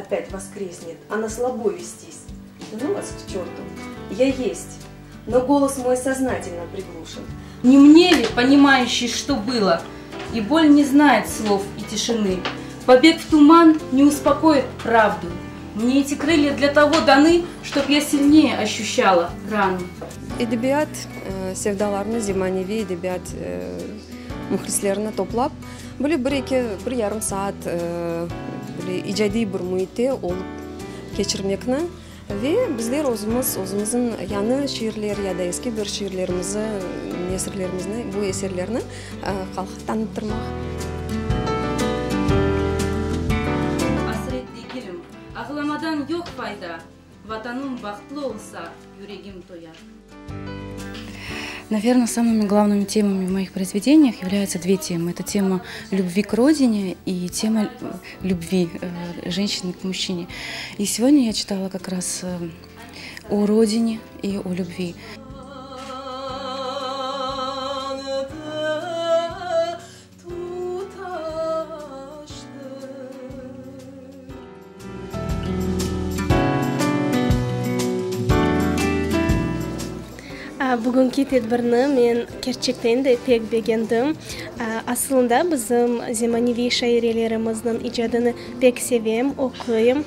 Опять воскреснет, а на слабо вестись. Да ну вас к черту. Я есть, но голос мой сознательно приглушен. Не мне ли, понимающий, что было, и боль не знает слов и тишины. Побег в туман не успокоит правду. Мне эти крылья для того даны, чтоб я сильнее ощущала рану. Edebiyat sevdalarını, zemaneviy edebiyat mühlislerini toplap, böyle bir-eki, bir yarım saat böyle icadiy bir müitte olıp keçirmekni ve bizler özümiz, özümizniñ yañı şiirler ya da eski bir şiirlerimizi, nesirlerimizni, bu eserlerni halqqa tanıttırmaq. Asret degilim, ağlamadan yoq fayda, Vatanım bahtlı olsa, yüregim toyar. Наверное, самыми главными темами в моих произведениях являются две темы. Это тема любви к родине и тема любви э, женщины к мужчине. И сегодня я читала как раз э, о родине и о любви. Bugünki tedbirni men kerçekten de pek begendim. Asılında bizim zemaneviy şairelerimizniñ icadını pek sevem, oquyım.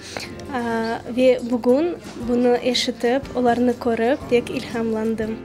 Ve bugün bunı eşitip, olarnı körip pek ilhamlandım.